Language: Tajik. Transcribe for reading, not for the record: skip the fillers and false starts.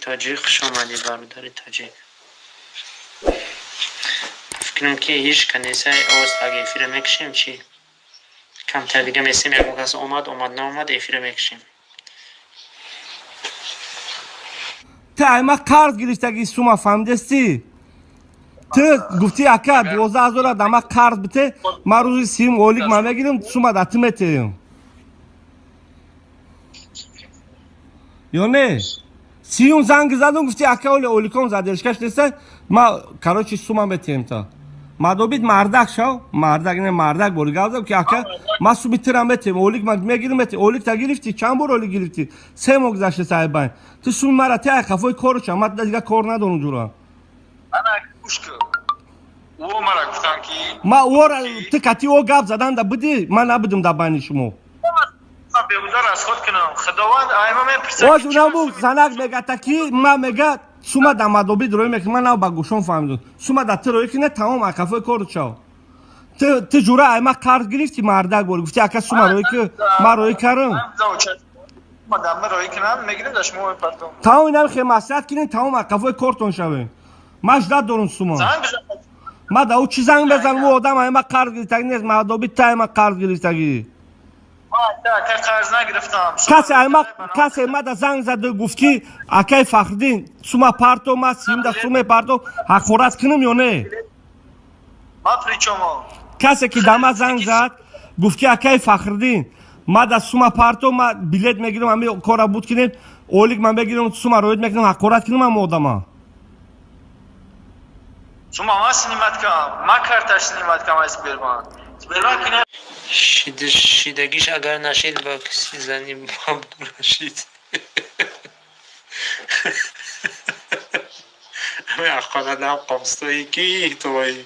Тоҷик, хуш омадӣ, бародари тоҷик. Фикрам, ки ҳеҷ канисаи овоз так эфира мекушем, чӣ? Камтар дига месем, ягон кас омад, омад, наомад, эфира мекушем. Ту айма қарз гирифтаги сума, фаҳмидестӣ? Ту гуфтӣ, ака, 12 000 да ма қарз бите, ман рӯзи 30-ум ойлик ма мегирам, сума да ту метеем. Ё не? 30-ум занг задум, гуфти, ака, оли ойликом задержкаш неста, ма, короче, сума метеем та. Мадобид мардак шав, мардак не, мардак бори гап зад, ки ака, ма суми тира метем, ойлик ма мегирам, метем. Ойлик та гирифтӣ? Чанд бор ойлик гирифтӣ? 3 моҳ гузашта саҳибайн. Ту суми мара те, ай қафои коруча, ма дига кор надорам, ҷура. Ана, гӯш кун. Ӯ мара гуфтан, ки Ма ора ту кати о гап задан да будӣ, ман набудам дар байни шумо. Ман беҳуда расход кунам. Худованд айма мепурсад. Оз унаму занак мегата, ки ма мега сума да мадобид роӣ мекунӣ, ман нав ба гӯшон фаҳмидам. Сума да ту роӣ кунӣ, тамом, ай қафои коруча. Ту ҷура айма қарз гирифтӣ, мардак бори гуфти, ака, сума роӣ ки, ман роӣ кардам. Ма дамма роӣ кунам, мегирем, да шумо мепартом. Тамом, инам хе маслиҳат кунем, тамом, ай қафои кортон шавем. Ман ждат дорум сума. Занг бизан. Ма да ӯ чӣ занг безанам? Ӯ одам айма қарз гирифтагӣ нест, мадоби ту айма қарз гирифтагӣ. Ма ака қарз нагирифтам. Касе айма, касе ма да занг заду, гуфт, ки акай Фахриддин, сума парто, ма 30-ум да сум мепарто, ҳақорат кунам ё не? Ма причому? Касе ки да ма занг зад, гуфт, ки акай Фахриддин, ма да сума парто, ма билет мегирам, ами кора буд кунем, ойлик ман мегирам, сума роид мекунам, ҳақорат кунам ама одама? Сума ма снимать кам. Ма карташ снимать кам аз Сбербанк. Сбербанк ина. Шидагиш агар нашид, ба киси зани Абдурашид. Ҳақоратам қомстои ки тои.